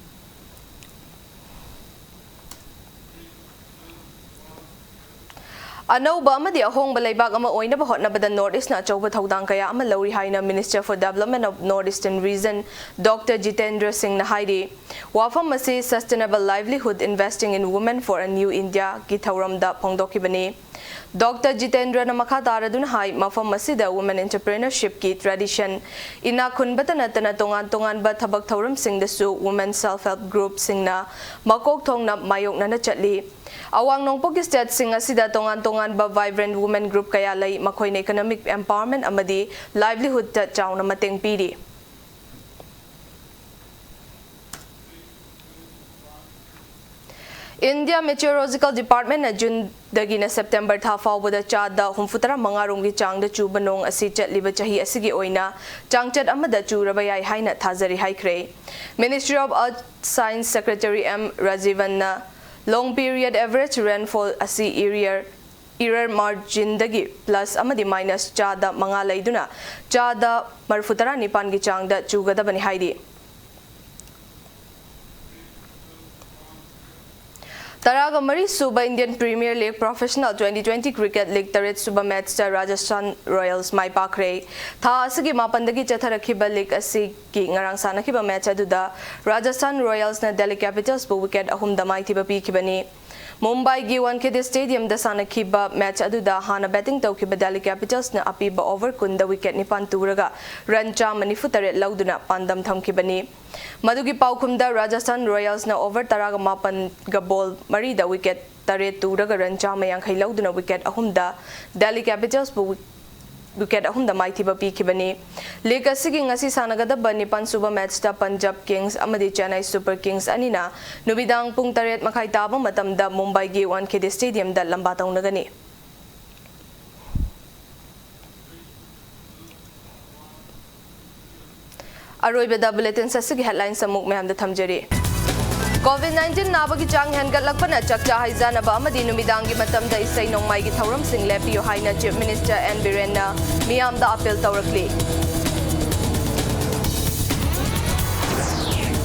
ꯑꯅꯧꯕ ꯑꯃꯗꯤ ꯑꯍꯣꯡꯕ ꯂꯩꯕꯥꯛ ꯑꯃ ꯑꯣꯏꯅꯕ ꯍꯣꯠꯅꯕꯗ North Eastꯅ ꯑꯆꯧꯕ ꯊꯧꯗꯥꯡ ꯀꯌꯥ ꯑꯃ ꯂꯧꯔꯤ ꯍꯥꯏꯅ Minister for Development of North Eastern Region Doctor Jitendra Singhꯅ ꯍꯥꯏꯔꯤ꯫ ꯋꯥꯐꯝ ꯑꯁꯤ Sustainable Livelihood, Investing in Women for a New Indiaꯒꯤ ꯊꯧꯔꯝꯗ ꯐꯣꯡꯗꯣꯛꯈꯤꯕꯅꯤ꯫ Doctor Jitendraꯅ ꯃꯈꯥ ꯇꯥꯔꯗꯨꯅ ꯍꯥꯏ, ꯃꯐꯝ ꯑꯁꯤꯗ women entrepreneurshipꯀꯤ tradition, ꯏꯅꯥꯛ ꯈꯨꯟꯕꯇ ꯅꯠꯇꯅ ꯇꯣꯉꯥꯟ ꯇꯣꯉꯥꯟꯕ ꯊꯕꯛ ꯊꯧꯔꯝꯁꯤꯡꯗꯁꯨ women self help groupꯁꯤꯡꯅ ꯃꯀꯣꯛ ꯊꯣꯡꯅ ꯃꯥꯌꯣꯛꯅꯅ ꯆꯠꯂꯤ꯫ ꯑꯋꯥꯡ ꯅꯣꯡꯄꯣꯛꯀꯤ stateꯁꯤꯡ ꯑꯁꯤꯗ ꯇꯣꯉꯥꯟ ꯇꯣꯉꯥꯟꯕ vibrant women group ꯀꯌꯥ ꯂꯩ꯫ ꯃꯈꯣꯏꯅ economic empowerment ꯑꯃꯗꯤ livelihoodꯇ ꯆꯥꯎꯅ ꯃꯇꯦꯡ ꯄꯤꯔꯤ꯫ India Meteorological Departmentꯅ Juneꯗꯒꯤꯅ September ꯊꯥ ꯐꯥꯎꯕꯗ ꯆꯥꯗ ꯍꯨꯝꯐꯨꯇꯔꯥ ꯃꯉꯥ ꯔꯣꯝꯒꯤ ꯆꯥꯡꯗ ꯆꯨꯕ ꯅꯣꯡ ꯑꯁꯤ ꯆꯠꯂꯤꯕ ꯆꯍꯤ ꯑꯁꯤꯒꯤ ꯑꯣꯏꯅ ꯆꯥꯡꯆꯠ ꯑꯃꯗ ꯆꯨꯔꯕ ꯌꯥꯏ ꯍꯥꯏꯅ ꯊꯥꯖꯔꯤ ꯍꯥꯏꯈ꯭ꯔꯦ꯫ Ministry of Earth Science Secretary M Rajivanꯅ long period average rainfall ꯑꯁꯤ error, error marginꯗꯒꯤ plus ꯑꯃꯗꯤ minus ꯆꯥꯗ ꯃꯉꯥ ꯂꯩꯗꯨꯅ ꯆꯥꯗ ꯃꯔꯐꯨꯇꯔꯥ ꯅꯤꯄꯥꯟꯒꯤ ꯆꯥꯡꯗ ꯆꯨꯒꯗꯕꯅꯤ ꯍꯥꯏꯔꯤ꯫ ꯇꯔꯥꯒ ꯃꯔꯤ ꯁꯨꯕ Indian Premier League Professional twenty twenty Cricket League ꯇꯔꯦꯠ ꯁꯨꯕ matchꯇ Rajasthan Royals ꯃꯥꯏ ꯄꯥꯛꯈ꯭ꯔꯦ꯫ ꯊꯥ ꯑꯁꯤꯒꯤ ꯃꯥꯄꯟꯗꯒꯤ ꯆꯠꯊꯔꯛꯈꯤꯕ league ꯑꯁꯤꯒꯤ ꯉꯔꯥꯡ ꯁꯥꯟꯅꯈꯤꯕ match ꯑꯗꯨꯗ Rajasthan Royalsꯅ Delhi Capitalsꯕꯨ wicket ꯑꯍꯨꯝꯗ ꯃꯥꯏꯊꯤꯕ ꯄꯤꯈꯤꯕꯅꯤ꯫ ꯃꯨꯝꯕꯥꯏꯒꯤ ꯋꯥꯟꯈꯦꯗꯦ Stadiumꯗ ꯁꯥꯟꯅꯈꯤꯕ match ꯑꯗꯨꯗ ꯍꯥꯟꯅ batting ꯇꯧꯈꯤꯕ Delhi Capitalsꯅ ꯑꯄꯤꯕ over ꯀꯨꯟꯗ wicket ꯅꯤꯄꯥꯟ ꯇꯨꯔꯒ run ꯆꯥꯝꯃ ꯅꯤꯐꯨ ꯇꯔꯦꯠ ꯂꯧꯗꯨꯅ ꯄꯥꯟꯗꯝ ꯊꯝꯈꯤꯕꯅꯤ꯫ ꯃꯗꯨꯒꯤ ꯄꯥꯎꯈꯨꯝꯗ Rajasthan Royalsꯅ over ꯇꯔꯥꯒ ꯃꯥꯄꯟꯒ ball ꯃꯔꯤꯗ wicket ꯇꯔꯦꯠ ꯇꯨꯔꯒ run ꯆꯥꯝꯃ ꯌꯥꯡꯈꯩ ꯂꯧꯗꯨꯅ wicket ꯑꯍꯨꯝꯗ Delhi Capitalsꯕꯨ wicket ꯑꯍꯨꯝꯗ ꯃꯥꯏꯊꯤꯕ ꯄꯤꯈꯤꯕꯅꯤ꯫ League ꯑꯁꯤꯒꯤ ꯉꯁꯤ ꯁꯥꯟꯅꯒꯗꯕ ꯅꯤꯄꯥꯟ ꯁꯨꯕ matchꯇ Punjab Kings ꯑꯃꯗꯤ Chennai Super Kings ꯑꯅꯤꯅ ꯅꯨꯃꯤꯗꯥꯡ ꯄꯨꯡ ꯇꯔꯦꯠ ꯃꯈꯥꯏ ꯇꯥꯕ ꯃꯇꯝꯗ ꯃꯨꯝꯕꯥꯏꯒꯤ ꯋꯥꯟꯈꯦꯗꯦ Stadiumꯗ ꯂꯝꯕꯥ ꯇꯧꯅꯒꯅꯤ꯫ ꯑꯔꯣꯏꯕꯗ bulletins ꯑꯁꯤꯒꯤ headlines ꯑꯃꯨꯛ ꯃꯌꯥꯝꯗ ꯊꯝꯖꯔꯤ꯫ COVID nineteen ꯅꯥꯕꯒꯤ ꯆꯥꯡ ꯍꯦꯟꯒꯠꯂꯛꯄꯅ ꯆꯥꯛꯆꯥ ꯍꯩꯖꯥꯅꯕ ꯑꯃꯗꯤ ꯅꯨꯃꯤꯗꯥꯡꯒꯤ ꯃꯇꯝꯗ ꯏꯁꯩ ꯅꯣꯡꯃꯥꯏꯒꯤ ꯊꯧꯔꯝꯁꯤꯡ ꯂꯦꯞꯄꯤꯌꯨ ꯍꯥꯏꯅ Chief Minister N ꯕꯤꯔꯦꯟꯅ ꯃꯤꯌꯥꯝꯗ appeal ꯇꯧꯔꯛꯂꯤ꯫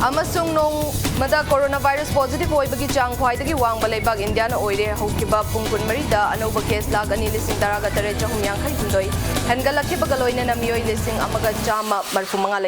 ꯑꯃꯁꯨꯡ ꯅꯣꯡꯃꯗ coronavirus positive ꯑꯣꯏꯕꯒꯤ ꯆꯥꯡ ꯈ꯭ꯋꯥꯏꯗꯒꯤ ꯋꯥꯡꯕ ꯂꯩꯕꯥꯛ ꯏꯟꯗꯤꯌꯥꯅ ꯑꯣꯏꯔꯦ꯫ ꯍꯧꯈꯤꯕ ꯄꯨꯡ ꯀꯨꯟꯃꯔꯤꯗ ꯑꯅꯧꯕ case ꯂꯥꯈ ꯑꯅꯤ ꯂꯤꯁꯤꯡ ꯇꯔꯥꯒ ꯇꯔꯦꯠ ꯆꯍꯨꯝ ꯌꯥꯡꯈꯩ ꯍꯨꯝꯗꯣꯏ ꯍꯦꯟꯒꯠꯂꯛꯈꯤꯕꯒ ꯂꯣꯏꯅꯅ ꯃꯤꯑꯣꯏ ꯂꯤꯁꯤꯡ ꯑꯃꯒ ꯆꯥꯝꯃ ꯃꯔꯤꯐꯨ ꯃꯉꯥ